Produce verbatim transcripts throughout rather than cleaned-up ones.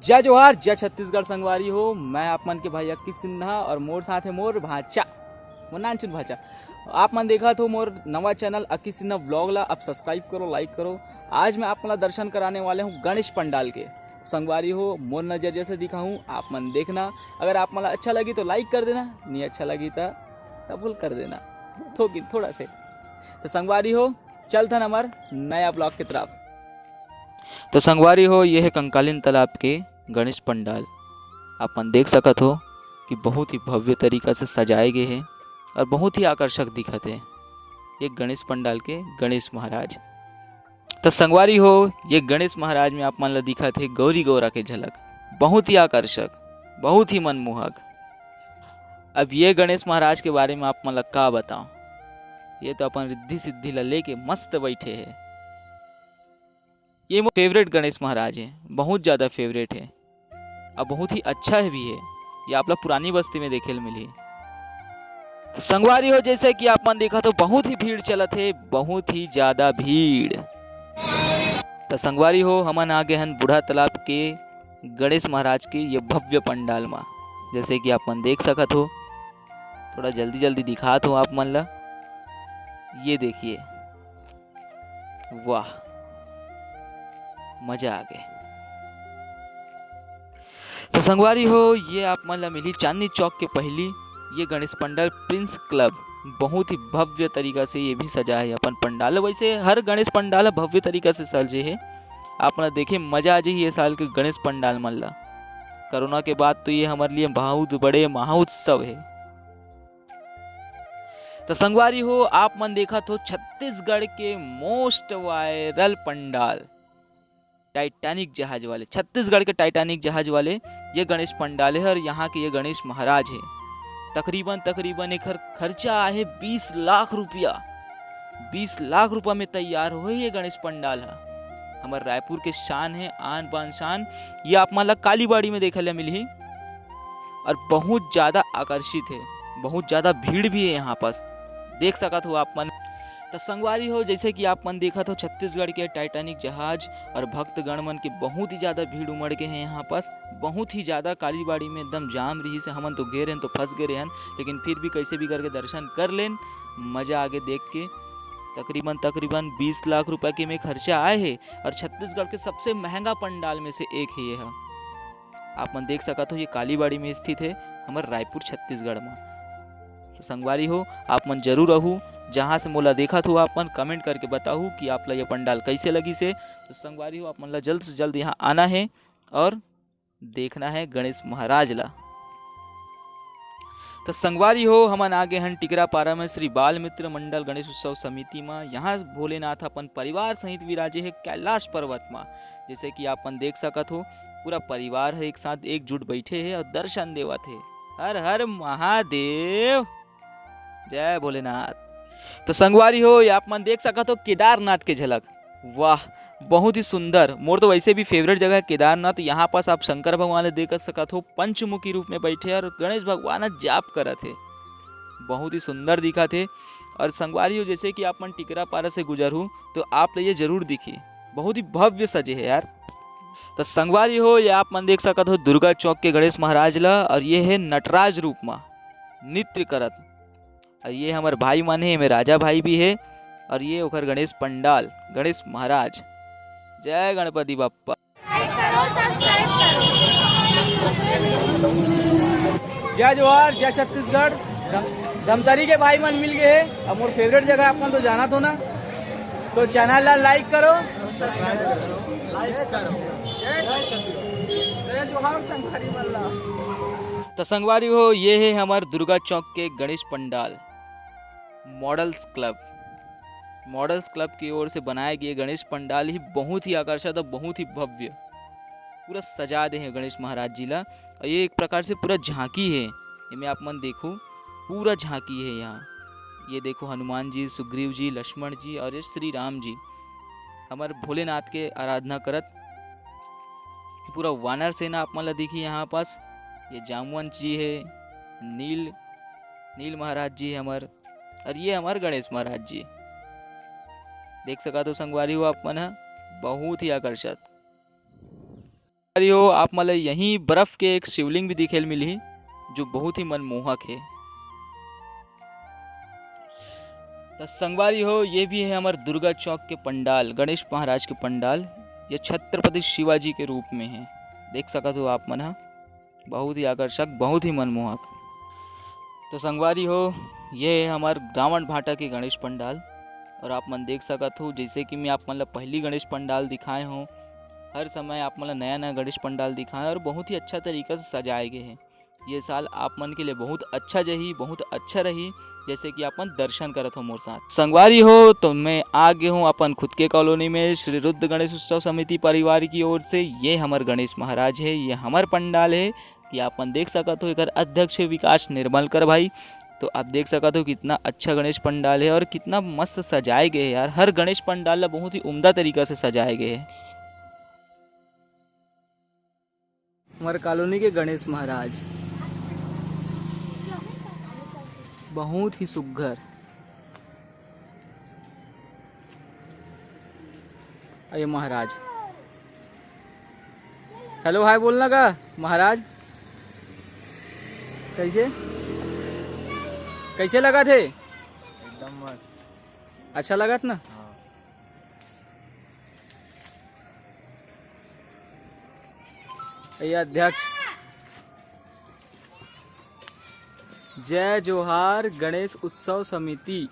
जय जोहार, जय छत्तीसगढ़ संगवारी हो। मैं आप मन के भाई अक्की सिन्हा और मोर साथ है मोर भांचा, मोर नानचुन भांचा। आप मन देखत हो मोर नवा चैनल अक्की सिन्हा व्लॉग ला। आप सब्सक्राइब करो, लाइक करो। आज मैं आप मन ला दर्शन कराने वाले हूँ गणेश पंडाल के। संगवारी हो, मोर नजरिया से दिखाहूँ, आप मन देखना। अगर आप मन ला अच्छा लगी तो लाइक कर देना, नहीं अच्छा लगी तो तब कर देना, थोकिन थोड़ा से। तो संगवारी हो, चलथन हमर नया ब्लॉग की तरफ। तो संगवारी हो, ये है कंकालीन तालाब के गणेश पंडाल। आप मन देख सकत हो कि बहुत ही भव्य तरीका से सजाए गए हैं और बहुत ही आकर्षक दिखत है ये गणेश पंडाल के गणेश महाराज। तो संगवारी हो, ये गणेश महाराज में आप मन ला दिखत है गौरी गौरा के झलक, बहुत ही आकर्षक, बहुत ही मनमोहक। अब ये गणेश महाराज के बारे में आप मन ला का बताओ, ये तो अपन रिद्धि सिद्धि ला लेके मस्त बैठे है। ये मोर फेवरेट गणेश महाराज है, बहुत ज़्यादा फेवरेट है और बहुत ही अच्छा है भी है। ये आप ला पुरानी बस्ती में देखे ल मिलही। तो संगवारी हो, जैसे कि आप मन देखत हो, बहुत ही भीड़ चलत है, बहुत ही ज़्यादा भीड़। तो संगवारी हो, हमन आ गए हन बूढ़ा तालाब के गणेश महाराज के ये भव्य पंडाल मा। जैसे कि आप मन देख सकत हो, थोड़ा जल्दी जल्दी दिखात हो आप मन ला। ये देखिए, वाह, मजा आ गए। तो संगवारी हो, ये आप मन ला मिली चांदनी चौक के पहली ये गणेश पंडाल प्रिंस क्लब। बहुत ही भव्य तरीका से ये भी सजा है अपन पंडाल। वैसे हर गणेश पंडाल ह भव्य तरीका से सजे है। आप मन ला देखे मजा आ जाही ये साल के गणेश पंडाल मन ला। कोरोना के बाद तो ये हमारे लिए बहुत बड़े महाउत्सव है। तो संगवारी हो, आप मन देखत हो छत्तीसगढ़ के मोस्ट वायरल पंडाल, टाइटैनिक जहाज वाले। छत्तीसगढ़ के टाइटैनिक जहाज वाले ये गणेश पंडाल है और यहाँ के ये गणेश महाराज है। तकरीबन तकरीबन एकर खर्चा आहे बीस लाख रुपया। बीस लाख रुपया में तैयार होए ये गणेश पंडाल ह। हमर रायपुर के शान है, आन बान शान। ये आप मन ला कालीबाड़ी में देखे ला मिलही और बहुत ज़्यादा आकर्षित है, बहुत ज़्यादा भीड़ भी है यहाँ पास, देख सकत हो आप मन। तो संगवारी हो, जैसे कि आप मन देखत हो, छत्तीसगढ़ के टाइटैनिक जहाज और भक्तगण मन के बहुत ही ज़्यादा भीड़ उमड़ के है यहाँ पास। बहुत ही ज़्यादा कालीबाड़ी में एकदम जाम रहिस हे। हमन तो गे रहेन तो फंस गए रहेन, लेकिन फिर भी कैसे भी करके दर्शन कर लेन। मज़ा आगे देख के। तकरीबन तकरीबन बीस लाख रुपया के में खर्चा आए हे और छत्तीसगढ़ के सबसे महंगा पंडाल में से एक है ये ह। आप मन देख सकत हो, ये कालीबाड़ी में स्थित है, हमर रायपुर छत्तीसगढ़ में। तो संगवारी हो, आप मन जरूर आहू, जहाँ से मोला देखत हो आप मन कमेंट करके बताहू कि आप ला ये पंडाल कैसे लगिस हे। तो संगवारी हो, आप मन ला जल्द से जल्द यहाँ आना है और देखना है गणेश महाराज ला। तो संगवारी हो, हमन आगे हन टिकरापारा में श्री बाल मित्र मंडल गणेश उत्सव समिति मा। यहाँ भोलेनाथ अपन परिवार सहित विराजे है कैलाश पर्वत मा। जैसे कि आप मन देख सकत हो, पूरा परिवार है एक साथ एकजुट बैठे है और दर्शन देवत है। हर हर महादेव, जय भोलेनाथ। तो संगवारी हो, ये आप मन देख सकत हो केदारनाथ के झलक। वाह, बहुत ही सुंदर। मोर तो वैसे भी फेवरेट जगह है केदारनाथ। यहाँ पास आप शंकर भगवान ला देख सकत हो, पंचमुखी रूप में बैठे और गणेश भगवान ह जाप करत हे। बहुत ही सुंदर दिखत हे। और संगवारी हो, जैसे कि आप मन टिकरापारा से गुजरहू तो आप ला ये जरूर दिखी, बहुत ही भव्य सजे है यार। तो संगवारी हो, ये आप मन देख सकत हो दुर्गा चौक के गणेश महाराज ला, और ये है नटराज रूप मा नृत्य करत। और ये हमर भाई मन हे, एमे राजा भाई भी हे, और ये ओकर गणेश पंडाल, गणेश महाराज। जय गणपति बप्पा। जय जोहार, जय छत्तीसगढ़। धम-, धमतरी के भाई मन मिल गए हे। अब मोर फेवरेट जगह आप मन तो जानत हो ना, तो चैनल ला लाइक करो, सब्सक्राइब करो, लाइक करो। जय जोहार संगवारी मन ला। तो संगवारी हो, ये है हमार दुर्गा चौक के Ganesh pandal, models club. Models club की ओर से बनाए गए गणेश पंडाल ही बहुत ही आकर्षक और बहुत ही भव्य, पूरा सजा दे हैं गणेश महाराज जी ला। और ये एक प्रकार से पूरा झांकी है, एमे आप मन देखो, पूरा झांकी है यहाँ। ये देखो, हनुमान जी, सुग्रीव जी, लक्ष्मण जी और ये श्री राम जी, हमारे भोलेनाथ के आराधना करत। पूरा वानर सेना आप मन ला दिखी यहाँ पास। ये जामवंत जी है, नील, नील महाराज जी है हमार, और ये हमार गणेश महाराज जी। देख सकत हो संगवारी हो आप मन ह, बहुत ही आकर्षक। अरे हो, आप मन ल यहीं बर्फ के एक शिवलिंग भी दिखे ल मिलही, जो बहुत ही मनमोहक हे। त संगवारी हो, ये भी है हमर दुर्गा चौक के पंडाल, गणेश महाराज के पंडाल। ये छत्रपति शिवाजी के रूप में है, देख सकत हो आप मन ह, बहुत ही आकर्षक, बहुत ही मनमोहक। तो संगवारी हो, ये है हमर रावण भाटा के गणेश पंडाल। और आप मन देख सकत हो, जैसे कि मैं आप मन ला पहली गणेश पंडाल दिखाए हूँ, हर समय आप मन ला नया नया गणेश पंडाल दिखाए और बहुत ही अच्छा तरीका से सजाए गए हैं। ये साल आप मन के लिए बहुत अच्छा जही, बहुत अच्छा रही, जैसे कि आप मन दर्शन करत हो मोर साथ। संगवारी हो, तो मैं आ गए हूँ अपन खुद के कॉलोनी में, श्री रुद्र गणेश उत्सव समिति परिवार की ओर से। ये हमर गणेश महाराज है, ये हमर पंडाल है, कि आप मन देख सकत हो, एकर अध्यक्ष है विकास निर्मलकर भाई। तो आप देख सकत हो, कितना अच्छा गणेश पंडाल है और कितना मस्त सजाए गए है यार। हर गणेश पंडाल ला बहुत ही उम्दा तरीका से सजाए गए है। हमर कॉलोनी के गणेश महाराज बहुत ही सुग्घर। अरे महाराज, हेलो हाय बोलना का महाराज? कैसे, कैसे लगत हे? एकदम मस्त। अच्छा लगत ना? हाँ। ये अध्यक्ष, जय जोहार गणेश उत्सव समिति,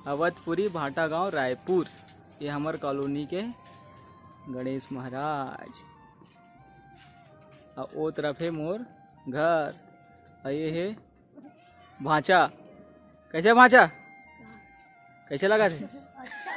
अवधपुरी भाटागांव, रायपुर। ये हमर कॉलोनी के गणेश महाराज। अउ ओ तरफ हे मोर घर। अउ ये हे भांचा। कैसे भांचा? कैसे लगत हे? अच्छा।